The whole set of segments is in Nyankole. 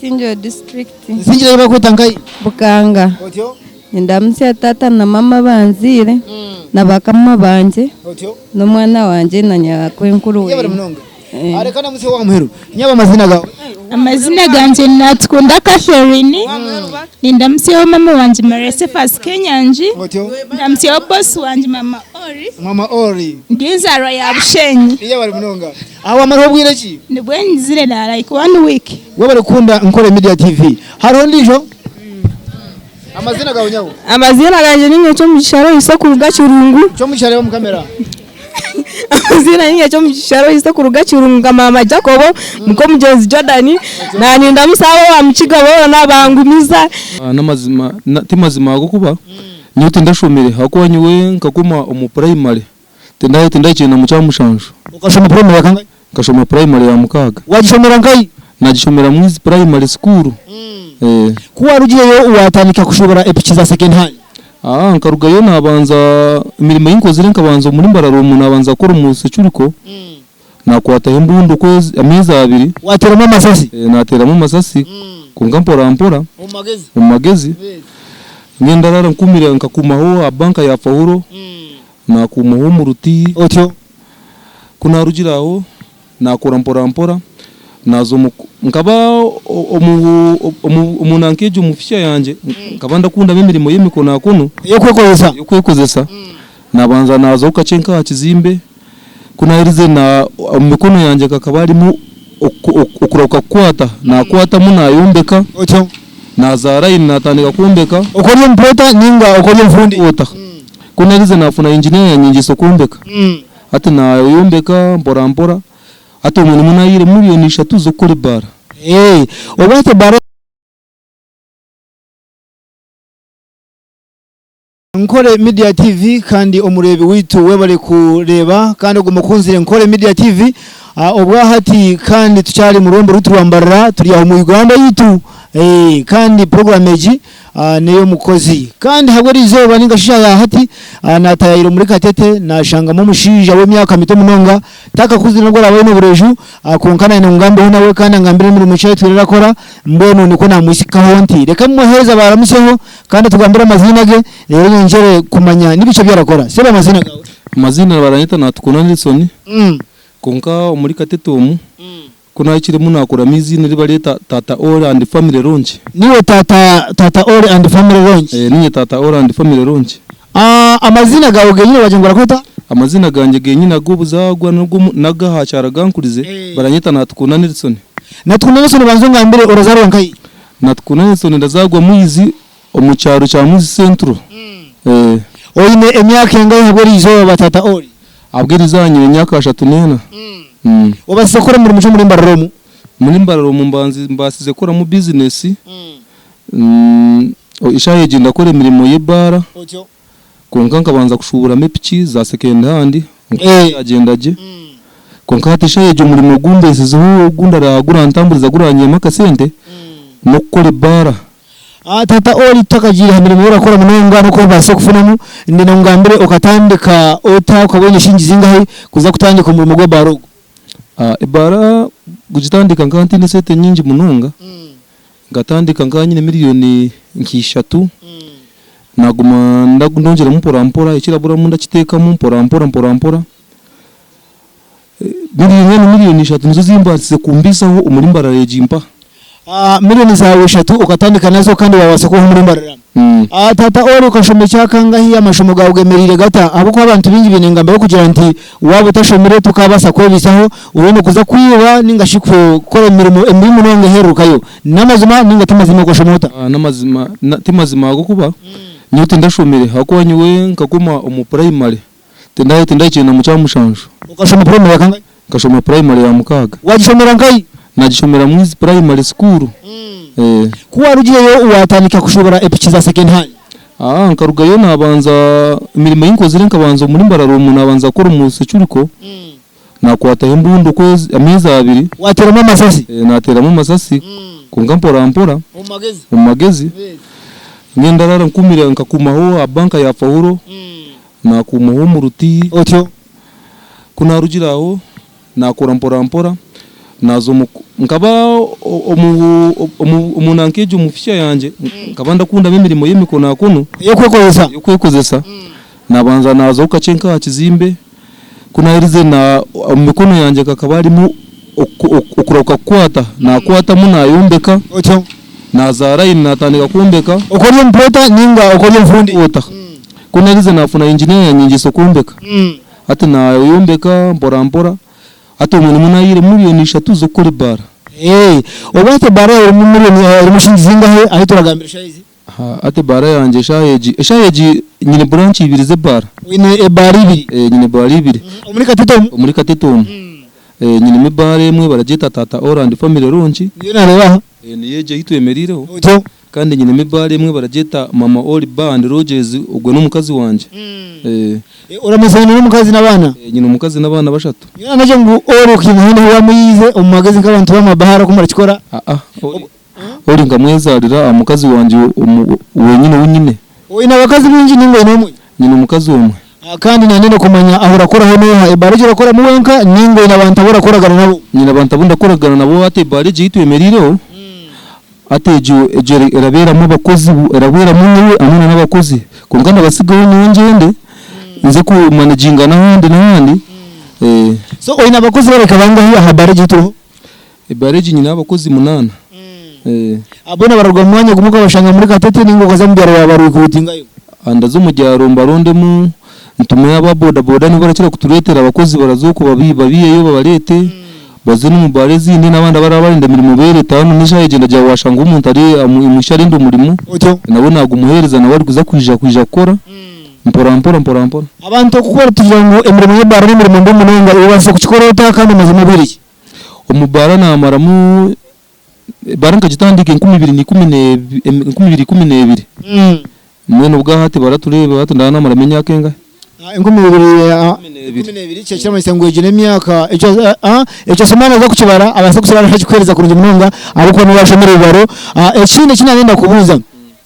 Isingiro district. Isingiro ei barikweta nkahi? Bukanga. Otyo. Nindamutsya taata na maama abanzaire na bakama bangye Otyo. n'omwana wangye na nyakwenkuru Yebare weye. munonga. Ah, Reka ndamutsye ow'aha muheru. Nyabo amazina gawe? Amazina gangye ni Natukunda Catherine. Nindamutsyaho mama wangye Maria Cephas Kenyangi. Otyo. Ndamutsyaho boss wangye mama Ori. Mama Ori. Ndi enzaarwa ya Bushenyi. Yebare munonga. Aha wamaraho obwire ki? Nibwo nyizire na like one week. Webare kukunda Nkore Media TV. Hariho ondiijo? Amazina gawe nyabo? Amaziina gangye ni Kyomugisha Lois okuruga Kirungu. Kyomugisha reeba omu kamera. Amaziina ni Kyomugisha Lois okuruga Kirungu nka maama Jacob, muka omugyenzi Jordan. Nanindamutsya abo owa Mukiga boona bangumiza. N'amazima ti mazima ahabw'okuba nyowe tindashomire ahakuba nyowe nkaguma omu purayimare tindahikire na mukyamushanju. Okashoma purayimare ya kangahi? Nkashoma purayimare ya mukaaga. Wagishomera nkahi? Nagishomera Mwizi Purayimare School. Ku warugireyo watandika kushubura epiki za second hand? Nkarugayo nabanza emirimo ei nkozire nkabanza omuri Mbarara omu nabanza kukora omu securiko, nakwataho embundu okwezi ameezi abiri. Wateeramu amasasi? Nateeramu amasasi kwonka mpora mpora omu magezi. Nyowe ndarara nkumire nkakumaho aha banka ya Fahuro, nakuumaho omu ruti. Otyo? Ku naarugire aho, naakora mpora mpora, naaza omu nkaba omu omu omu nanka egyo omu future yangye, nkaba ndakundamu emirimo y'emikonakono. Ey'okwekozesa. Ey'okwekozesa. Naabanza naazaho kakye nk'aha kizimbe, ku naaherize na omu mikono yangye hakaba harimu okurahuka kukwata, naakwatamu naayombeka. Otyo. Naaza line naatandika kwombeka. Okwo ori omupoota nainga okwo ori omufundi? Poota. Ku naaherize naafuna engineer yaanyegyesa okwombeka. Hati naayombeka mpora mpora, hati obumwe nimwo naayiiremu miriyoni ishatu z'okukora ebaara. Obu hati ebaara. Nkore Media TV kandi omureebi waitu webare kureeba kandi ogume okunzire Nkore Media TV obwahati kandi tukyari omu rurembo rwaitu rwa Mbarara turi aha omu Uganda yaitu kandi program egi N'ey'omukozi. Kandi ahabw'eriizooba nainga shi eshaaha ya hati, naataayaayira omuri Katete, naashangamu omushaija w'emyaka mito munonga, takakuzire n'obu araabe aine obureju, kwonka naayenda ngu ngambeho nawe kandi angambire emirimo ki ei atwire arakora, mbwenu nikwo naamwitsikaho nti, Reka mmuheereze abaaramutsyeho kandi atugambire amaziina ge, reero nyongyere kumanya n'ebiki ebi arakora. Sebo amaziina gaawe? Amaziina baranyeta Natukunda Nelson, kwonka omuri Katete omu Ku naahikiremu naakoramu eiziina eri bareeta Taata All and Family Launch. Niiwe Taata Taata All and Family Launch? Eeh niinye Taata All and Family Launch. Aah amaziina gaawe genyine wagira ngu barakweta? Amaziina gangye genyine ag'obuzaarwa n'ag'aha kyaro agankurize baranyeta Natukunda Nelson. Natukunda Nelson banza ongambire orazaarwa nkahi? Natukunda Nelson ndazaarwa Mwizi omu kyaro kya Mwizi Central. Eeh. Oine emyaka engahi ahabw'eriizooba Taata All? Ahabw'eriizooba nyine emyaka 34. Obaasize kukora mirimo ki omuri Mbarara omu? Omuri Mbarara omu mbaasize kukoramu bizinesi. Eshaaha egi ndakora emirimo y'ebaara kwonka nkabanza kushuuburamu epiki za second hand zaagyenda gye. Kwonka hati eshaaha egi omurimo ogu mbeesizeho ogu ndaraaha gurantamburiza guranyihamu akasente n'okukora ebaara. Taata Oli tutakagiire aha mirimo ei orakora munonga n'oku obaasire kufunamu, ndenda ngu ngambire okatandika ota, okaba oine shilingi zingahi kuza kutandika omurimo gw'ebaara ogu? Ebaara kugitandika nkaba ntaine sente nyingi munonga, nkatandika nkaba nyine miriyoni nka ishatu, naguma ndongyeramu mpora mpora, ekiraburamu ndakiteekamu mpora mpora mpora mpora. Mbwenu miriyoni ishatu nizo zimbaasize kumbiisaho omuri Mbarara egi mpa. Miriyoni zaawe ishatu okatandika nazo kandi waabaasa kubaho omuri Mbarara. Taata Ori okashoma ekya kangahi? Amashomo gaawe gemereire gata? Ahabw'okuba abantu baingi baine engamba y'okugira nti waaba otashomire tokaabaasa kwebiisaho, oriyo kuza kwiba ninga shi kukora emirimo emibi munonga eheerukayo. N'amazima ninga ti mazima okashoma ota? N'amazima, ti mazima ahabw'okuba nyowe tindashomire ahabw'okuba nyowe nkaguma omu purayimare. Tindahikire na mukyamushanju. Okashoma purayimare ya kangahi? Nkashoma purayimare ya mukaaga. Wagishomera nkahi? Nagishomera Mwizi Purayimare School. Ku warugireyo watandika kushubura epiki za second hand? Nkarugayo nabanza emirimo ei nkozire nkabanza omuri Mbarara omu nabanza kukora omu securiko, nakwataho embundu okwezi ameezi abiri. Wateeramu amasasi? Nateeramu amasasi kwonka mpora mpora omu magezi. Mbwenu ndarara nkumire nkakumaho aha banka ya Fahuro. Naakuumaho omu ruti. Otyo. Ku naarugire aho, naakora mpora mpora. Naaza omu nkaba omu omu omu nanka egyo omu future yangye nkaba ndakundamu emirimo y'emikonakono. Ey'okwekozesa. Ey'okwekozesa. Naabanza naazaho kakye nk'aha kizimbe, ku naaherize na omu mikono yangye hakaba harimu okurahuka kukwata, naakwatamu naayombeka. Otyo. Naaza line naatandika kwombeka. Okwo ori omupoota nainga okwo ori omufundi? Poota. Ku naaherize naafuna engineer yaanyegyesa okwombeka. Hati naayombeka mpora mpora. Hati obwo nimwo nahairemu miriyoni ishatu z'okukora ebaara. Eeh, obu hati ebaara yaawe erimu miriyoni, erimu shilingi zingahe ahu turagambira eshaaha ezi? Hati ebaara yangye eshaaha egi, eshaaha egi nyine branch ibiri z'ebaara. Oine ebaara ibiri? Eeh, nyine ebaara ibiri. Omuri Katete omu? Omuri Katete omu. Eeh, nyinemu ebaara emwe baragyeta Tata All and Family Lounge. Niyo naareeba aha? Eeh, niyo egyo ei twemereireho. Otyo. Kandi nyinemu ebaara emwe baragyeta Mama Oli Bar and Lodges, ogwe n'omukazi wangye. Eeh. Oramazana n'omukazi n'abaana? Nyine omukazi n'abaana bashatu. Nyowe nanye ngu Oli okiine ahu wamuyiize omu magezi nk'abantu b'amabaara oku murakikora. Aa, Oli, Oli nkamwezarira aha mukazi wangye wenyine ou nyine. Oine abakazi baingi ninga oine omwe? Nyine omukazi omwe. Kandi nanye kumanya ahu orakoraho n'oha, ebaara egi orakoramu wenka ninga oine abantu abu orakoragana nabo? Nyine abantu abu ndakoragana nabo hati ebaara egi ei twemereireho. Hati egyo egyo erabeeramu abakozi erabeeramu nyowe hamwe na n'abakozi kwonka ndabasigaho nyowe ngyende nze ku managinga n'ahandi n'ahandi. So oine abakozi bareka bangahi aha baara egi ei turiho? Ebaara egi nyineho abakozi munaana. Boona bararuga omu mwanya gumwe okabashanga omuri Katete ninga okaza omu byaro wabarukurutingayo? Ndaza omu byaro mbarondemu ntume aba boda boda nibo barakira kutureetera abakozi baraza okwo babiiheyo babareete. Baze n'omu baara ezindi n'abandi abaraba barenda emirimo beereta hanu n'eshaaha egyo ndagira waashanga omuntu ari omwishiki arenda omurimo Otyo. nawe naagumuheereza nawe arikuza kwija kwija kukora mpora mpora mpora mpora. Abantu oku ku barikugira ngu emirimo y'ebaara n'emirimo mbi munonga iwe obaasire kukikora ota kandi omazemu obwire ki? Omu baara naamaramu, ebaara nkagitandika 2012 Mbwenu obwahati baratureeba hati ndaba namaramu emyaka engahi? 2012 kyo kiramanyisa ngu egyo n'emyaka ekyo ekyo Sumani aza kukibara abaase kusigara atakikuheereza kurungi munonga ahabw'okuba niwe ashomire ebibaro. Ekindi eki naarenda kubuuza,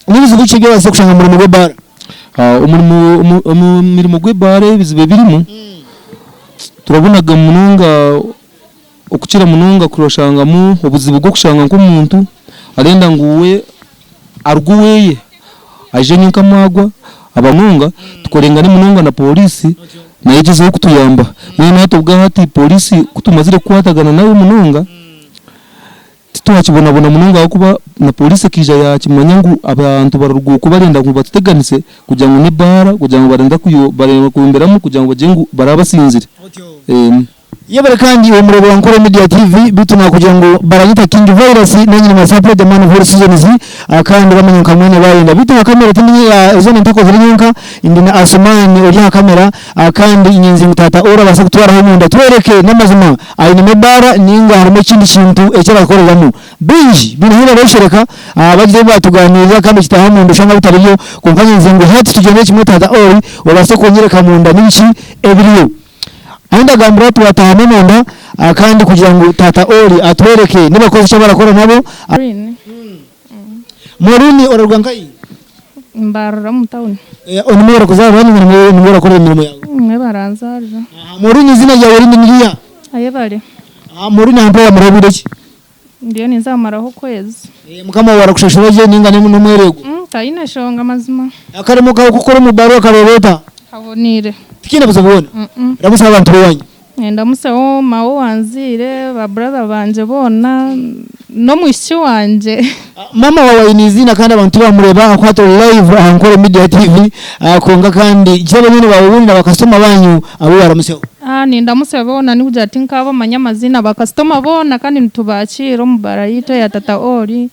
nibizibu ki ebi obaasire kushanga omu murimo gw'ebaara? Omurimo omu mirimo gw'ebaara ebizibu ebirimu, turabonaga munonga Okukira munonga kurashangamu obuzibu bw'okushanga nk'omuntu arenda ngu we aruge oweye aije nyowe nkamwagwa aba munonga tukorengane munonga na polisi nayo egyezeho kutuyamba. Mbwenu hati obwahati polisi kutumazire kukwatagana nayo munonga titwakibonabona munonga ahabw'okuba na polisi ekaija yakimanya ngu abantu bararuga okwo barenda ngu batuteganise kugira ngu n'ebaara kugira ngu barenda kuyomberamu kugira ngu bagire ngu baraba basinzire. Yebare kandi iwe mureebi wa Nkore Media TV, beitu nakugira ngu baranyeta King Virus nanyini Masaple the man of all seasons kandi bamanya nka mwene bayenda beitu aha camera tindi zoona ntakozire nyenka ndi na Asuman ori aha camera kandi nyenze ngu taata Ora abaase kutwaraho omunda atwereke namazima ainemu ebaara ninga harimu ekindi kintu eki arakoreramu bingi baine ahu barabishereka bagire ebi batuganirira kandi okitaaha omunda oshanga bitaribyo kwonka nyenze ngu hati tugyendere kimwe taata Ori obaase kunyereka munda nibiki ebiriyo. Ahi ndagambira twataahamu omunda kandi kugira ngu taata Oli atwereke n'abakozi eki abarakora nabo. Maureen. Maureen oraruga nkahi? Mbarara omu tawuni. Nimwo barakuzaarira ninga nimwo orakorera emirimo yaawe? Nimwo baranzaarira. Maureen eiziina ryawe erindi ni riiha? Ayebare. Maureen aha mpeera wamaraho bwire ki? Ndiyo ninza kumaraho okwezi. Mukama waawe arakushashura gye ninga n'omwereegwa? Taine shonga mazima. Akarimo kaawe k'okukora omu baruha kareeba ota? Kaboniire. Tikiine buzibu bwona? Ramutsya abantu b'owaanyu. Ndamutsyaho maawe owanzaire, ba brother bangye boona, n'omwishiki wangye. Maama waawe aine eiziina kandi abantu tibamureeba ahakuba turi live aha Nkore Media TV kwonka kandi gira banywani baawe obundi na bakasitoma baanyu abu waaramutsyaho. Nindamutsya boona nikugira tinkabamanya amaziina bakasitoma boona kandi nitubakiira omu bara yaitu eya Tata Oli.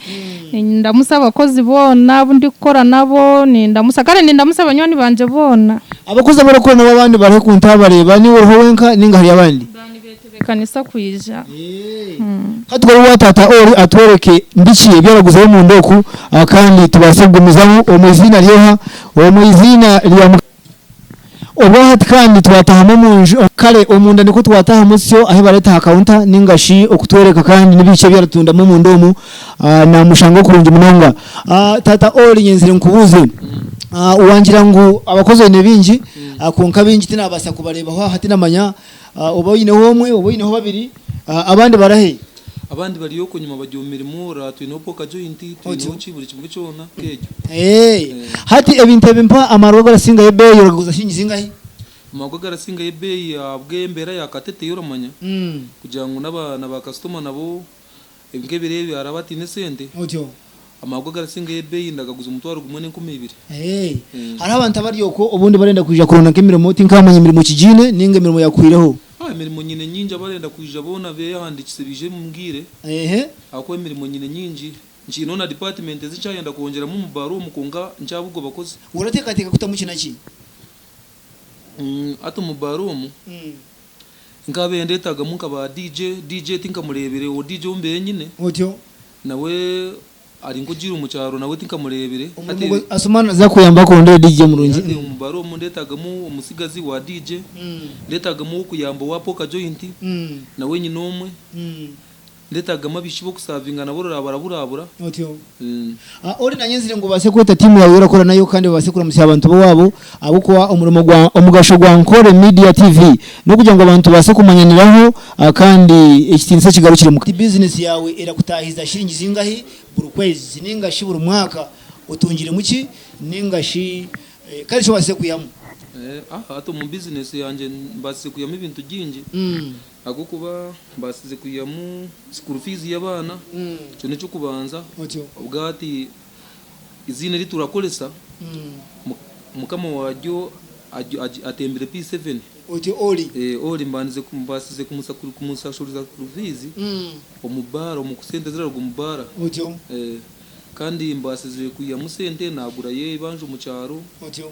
Nindamutsya abakozi boona abu ndikukora nabo, nindamutsya kare nindamutsya banywani bangye boona. Abakozi abu orikukora nabo abandi barihe ku ntabareeba niiwe oriho wenka ninga hariyo abandi? Baaba nibetebeekanisa kwija. Ka tukore owa Tata Oli atworeke biki ebi araguzaho omunda oku kandi tubaase kugumizamu omu iziina ry'oha? Omu iziina rya Mukama. Obwahati kandi twatahamu omunju, kare omunda nikwo twatahamu tutyo ahi bareeta aha counter ninga shi okutworeka kandi nibiki ebi aratutundamu omunda omu namushanga kurungi munonga. Taata Oli nyenzire nkubuuze, wangira ngu abakozi oine baingi kwonka baingi tinabaasa kubareebaho aha tinamanya oba oineho omwe oba oineho babiri abandi barahe? Abandi bari okwo enyima bari omu mirimo orara twineho poka joint, twineho ki buri kimwe kyona nk'ekyo. Hati ebintu ebi mpa amarwa agarasingayo ebeeyi oragaguza shiringi zingahi? Amarwa agarasingayo ebeeyi ahabw'embeera ya katete oramanya kugira ngu na ba kasitoma nabo nk'ebiro ebi hariho abataine sente. Amarwa agarasingayo ebeeyi ndagaguza 1200. Hariho abantu abari okwo obundi barenda kwija kuronda nk'emirimo tinkamanya emirimo kigiine ninga emirimo yakuhwireho. Haa emirimo nyine nyingi abarenda kwija boona behandiikise baije mumbwire ahakuba emirimo nyine nyingi. Nkiineho na department ezi nkyayenda kwongyeramu omu bar omu kwonka nkyabugwa abakozi. Orateekateeka kutamu ki na ki? Hati omu bar omu nkabaire ndetagamu nka ba DJ, DJ tinkamureebire, owo DJ ou mbaire nyine nawe ari nk'ogiire omu kyaro nawe tinkamureebire. Omurimo gwa Asuman naza kuyamba kurondera DJ murungi. Hati omu bar omu ndetagamu omutsigazi wa DJ, ndetagamu ow'okuyamba owa poka joint nawe nyine omwe. Ndetagamu abaishiki b'okusavinga nabo orora baraburabura. Otyo. Ori nanye nzire ngu obaase kweta tiimu yaawe ei orakora nayo kandi babaase kuramutsya abantu b'owaabo ahabw'okuba omurimo gwa omugasho gwa Nkore Media TV n'okugira ngu abantu babaase kumanyaniraho kandi ekitiinisa kigarukire omu ka. Bizinesi yaawe erakutaahiza shiringi zingahi buri kwezi ninga shi buri mwaka otungiremu ki ninga shi kare eki obaasize kwihamu? Hati omu bizinesi yangye mbaasize kwihamu ebintu bingi. Ahabw'okuba mbaasize kwihamu school fees y'abaana, ekyo n'eky'okubanza. Obwo hati eiziina eri turakoresa, mukama waaryo atembire P7. Otyo ori? Ori mbaasize kumushashuriza school fees omu baara, omu sente eziraruga omu baara. Otyo? Kandi mbaasize kwihamu sente naagurayo eibanja omu kyaro. Otyo?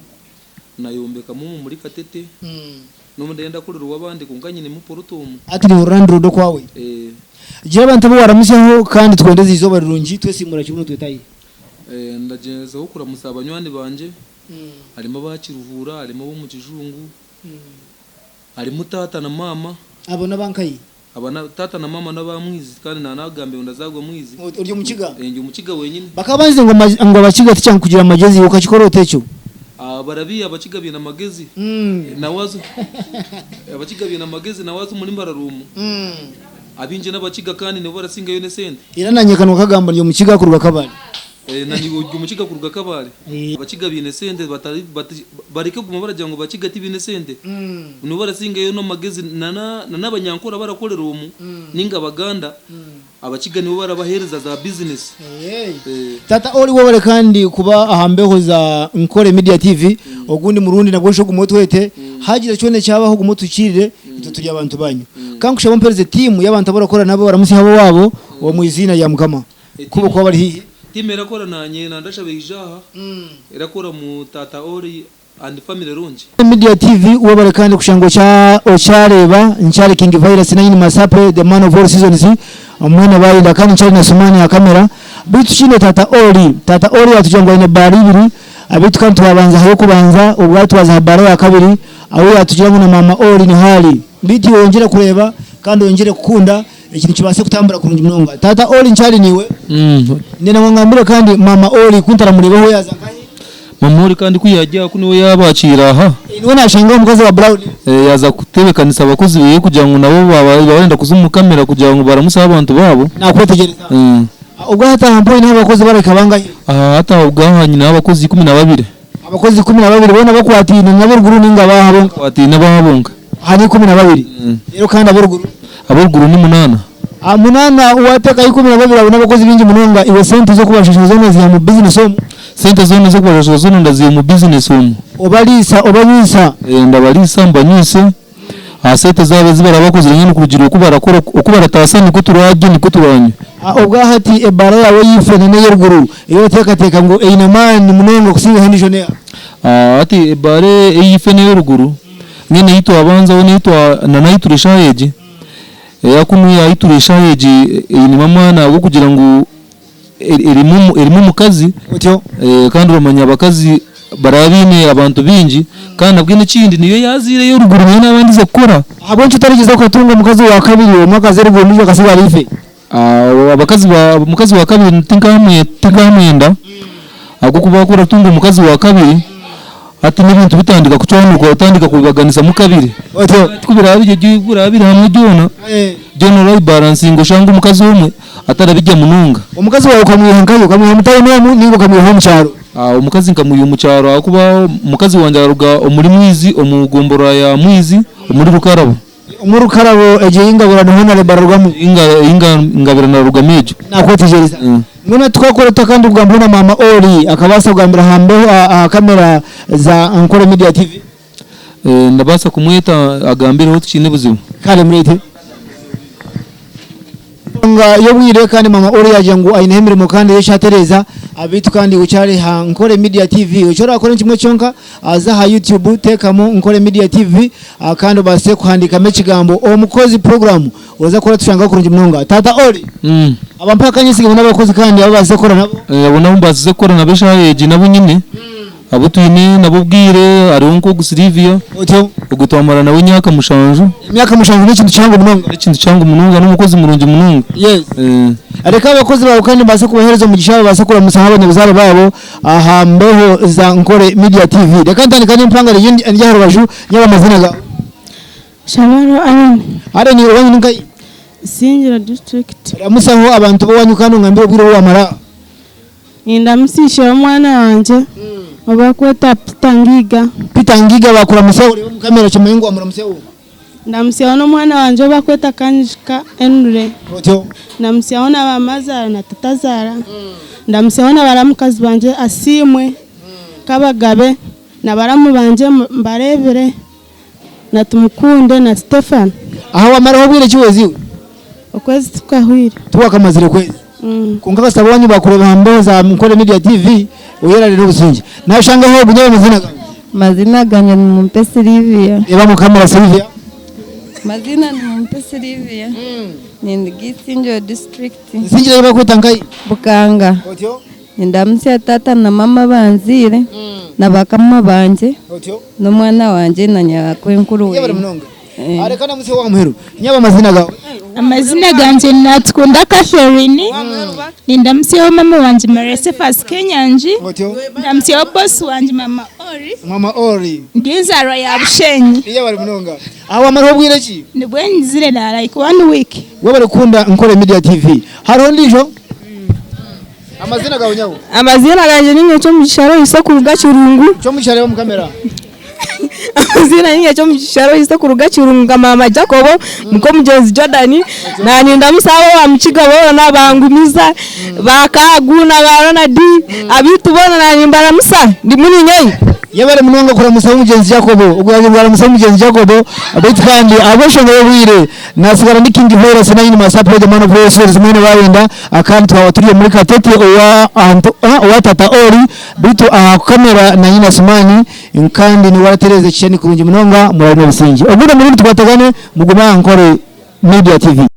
Nayombekamu omu muri Katete. N'obu ndenda kurira ow'abandi kwonka nyinemu poroto omu. Hati niiwe orurandira okwawe. Gira abantu abu waramutsyaho kandi twendeze eizooba rirungi twesiimura kimwe twetahe. Ndagyezaho kuramutsya banywani bangye, harimu aba Kiruhura, harimu ab'omu Kijungu, harimu taata na maama. Abo n'aba nkahi? Aba na taata na maama n'aba Mwizi kandi naanagambire ngu ndazaarwa Mwizi. Ori Omukiga? Ndi Omukiga wenyini. Bakaba banzize ngu Abakiga tikyangu kugira amagezi, iwe okakikora ota ekyo? Barabiiha Abakiga baine amagezi nawe aza Abakiga baine amagezi nawe aza omuri Mbarara omu abaingi n'Abakiga kandi nibo barasingayo n'esente. Era nanye akanwa kagamba ndi Omukiga kuruga Kabale. Nanye ori Omukiga kuruga Kabale. Abakiga baine sente batari bareke kuguma baragira ngu Abakiga tibaine sente. Nibo barasingayo n'amagezi na n'Abanyankore abarakorera omu ninga Abaganda, Abakiga nibo barabahereza za bizinesi. Tata ori webare kandi kuba aha mbeho za Nkore Media TV, ogundi murundi nabwo osha ogume otwete, hagira kyona ekyabaho ogume otuhikiirire, itwe turi abantu banyu. Ka nkushabe ompereze tiimu y'abantu abu orakora nabo baramutsye ab'owaabo omu iziina rya Mukama. Ku bokuba bari haihi. Tiimu erakora nanye nandashaba eije aha, erakora mu Tata Ori and family Rungi. Media TV webare kandi kushanga okyareeba nkyari King Virus nanyini Masape the man of all seasons mwena bayenda kandi nkyari na Sumani aha camera beitu tukiine taata Oli taata Oli yatugira ngu aine baara ibiri beitu kandi twabanza aha yokubanza obwo twaza aha baara yakabiri ahu yatugira ngu na maama Oli niho ari beitu iwe oyongyere kureeba kandi oyongyere kukunda Eki nikibaasa kutambura kurungi munonga. Taata Oli nkyari naiwe. Ndenda ngu ongambire kandi maama Oli ku ntaramureeba ho yaaza nkahi? Maama Oli kandi ku yaagya ku niwe yaabakiira aha. Niwe naashanga omukazi wa Brown. Yaaza kutebeekanisa abakozi beye kugira ngu nabo baaba barenda kuza omu kamera kugira ngu baramuseho abantu baabo. Naakwetegyereza. Obwo hati aha mpa oineho abakozi barahika bangahi? Aha hati aha obwo aha nyineho abakozi 12. Abakozi 12 boona bakwataine n'ab'eruguru nainga ab'aha bonka? Bakwataine ab'aha bonka. Aha ni 12. Reero kandi ab'eruguru? Ab'eruguru ni munaana. Aha munaana waateekaho 12 abo n'abakozi baingi munonga. Iwe sente z'okubashashura zoona oziiha mu bizinesi omu? Sente zoona ez'okubashashura zoona ndaziiha omu bizinesi omu. Obariisa, obanywisa? Ndabariisa, mbanyweise. Aha sente zaabo ezi baraba bakozire mbwenu kurugiirira oku barakora, oku barataasa nikwo turaarye nikwo turaanywe. Obwahati ebaara yaawe ey'eifo na n'ey'eruguru ei orateekateeka ngu eine amaani munonga kusingaho endiijo n'eha? Hati ebaara ey'eifo n'ey'eruguru mbwenu ei twabanzaho n'ei twa na n'ahu turi eshaaha egi, eya kunu ahu turi eshaaha egi einemu amaani ahabw'okugira ngu erimu erimu omukazi Otyo. Kandi oramanya abakazi baraba baine abantu baingi kandi nabwo n'ekindi niyo yaazaire ey'oruguru niyo naabandize kukora. Ahabw'enki otarigyezaho kukatunga omukazi owa kabiri omwe akaza eruguru ondiijo akasigara ife? Abakazi ba omukazi wa kabiri tinkamwenda ahabw'okuba ku oratunga omukazi wa kabiri hati n'ebintu bitandika kucwanuka otandika kubibaganisamu kabiri. Otyo. Ku biraabe biri hamwe byona. Byona orabibaransinga oshange omukazi omwe atarabirya munonga. Omukazi waawe okamwiha nkahi? Okamwiha omu tawuni omu ninga okamwiha omu kyaro? Omukazi nkamwiha omu kyaro ahakuba omukazi wangye araruga omuri Mwizi omu gomborora ya Mwizi omuri Rukarabo. Omuri Rukarabo egyo ei Ngabirano hoona bararugamu? Ei Ngabirano ararugamu egyo. Nakwetegyereza. Mbwenu hati twakora tuta kandi kugamba na maama Ori akabaasa kugambira aha mbeho aha kamera za Ankole Media TV? Ndabaasa kumweta agambireho tikiine buzibu. Kare mureete. Enshonga y'obwire kandi maama Ori yaagira ngu aineho emirimo kandi ey'ekyatereeza beitu kandi okyari aha Nkore Media TV. Eki orakore ni kimwe kyonka, za aha YouTube teekamu Nkore Media TV kandi obaase kuhandiikamu ekigambo Omukozi Program oza kuhurira tushangaho kurungi munonga. Taata Ori, aba mpaka akanyesiga n'abakozi kandi abu obaasize kukora nabo? Abo nabo mbaasize kukora nabo eshaaha egi nabo nyine. Abu twine nabo obwire hariho nk'ogu Sylvia, Otyo. ogu twamara nawe emyaka mushanju. Emyaka mushanju n'ekintu kihango munonga. N'ekintu kihango munonga, n'omukozi murungi munonga. Yes. Eh. Reka abakozi baawe kandi mbaase kubaheereza omugisha babaase kuramusa abanyabuzaare baabo aha mbeho za Nkore Media TV. Reka ntandika n'empangare eri aha rubaju, nyaba amazina gaawe. Shabaro Allen. Allen owanyu ni nkahi? Isingiro district. Ramusaho abantu b'owanyu kandi ongambire obwire obu wamara aha. Nindamutsya ishe w'omwana wangye ou barikweta Peter Ngiga. Peter Ngiga baakuramutsya oreebe omu kamera okimanye ngu wamuramutsyaho. Ndamutsyaho n'omwana wangye ou barikweta Kanjika Henry. Otyo. Ndamutsyaho na baamazaara na tatazaara. Ndamutsyaho na baramukazi bangye Asiimwe, Kabagabe na baramu bangye Mbareebire na Tumukunde na Stephen. Aha wamaraho bwire ki weezi iwe? Okwezi tikukahwire. Tiwakamazire kwezi? Kwonka kasita boona bakureeba aha mbeho za Nkore Media TV oyerarire obusingye. Nashangaho ogu nyowe amazina gaawe? Mazina gangye ni Mumpe Sylvia. Reeba omu kamera Sylvia. Mazina ni Mumpe Sylvia. Ninduga Isingiro district. Isingiro ei barikweta nkahi? Bukanga. Otyo. Nindamutsya taata na maama abanzaire na bakama bangye Otyo. n'omwana wangye na nyakwenkuru Yebare weye. munonga. Reka ndamutsye ow'aha muheru. Nyabo amazina gaawe? Amazina gangye ni Natukunda Catherine, nindamutsyaho mama wangye Maria Cephas Kenyangi, Otyo. ndamutsyaho boss wangye mama Ori, Mama Ori. ndi enzaarwa ya Bushenyi. Yebare munonga. Aha wamaraho obwire ki? Nibwo ngizire na like one week. Webare kukunda Nkore Media TV. Hariho ondiijo? Amazina gaawe nyabo? Amaziina gangye ni Nyekyomugisha Lois okuruga Kirungu. Kyomugisha reeba omu kamera. Amazina ni Nyekyomugisha Lois okuruga Kirungu nka maama Jacob, muka omugyenzi Jordan. Naanye ndamutsya abo owa Mukiga boona bangumiza, ba Kaagu na ba Ronald, abaitu boona naanye nimbaramutsya ndi muninyeyi. Yebare munonga kuramutsya omugyenzi Jacob. Ogwo yaagira ngu aramutsya omugyenzi Jacob beitu kandi ahabw'enshonga y'obwire Nasigara ndi King Virus na nyine Masapu the man of all souls mwene Bayenda kandi twaba turi omuri Katete owa Anto owa Tata Ori beitu aha kamera na nyina Sumani kandi niwe aratereza ekishushani kurungi munonga murabe n'obusingye. Ogundi omurundi tukwatagane mugume aha Nkore Media TV.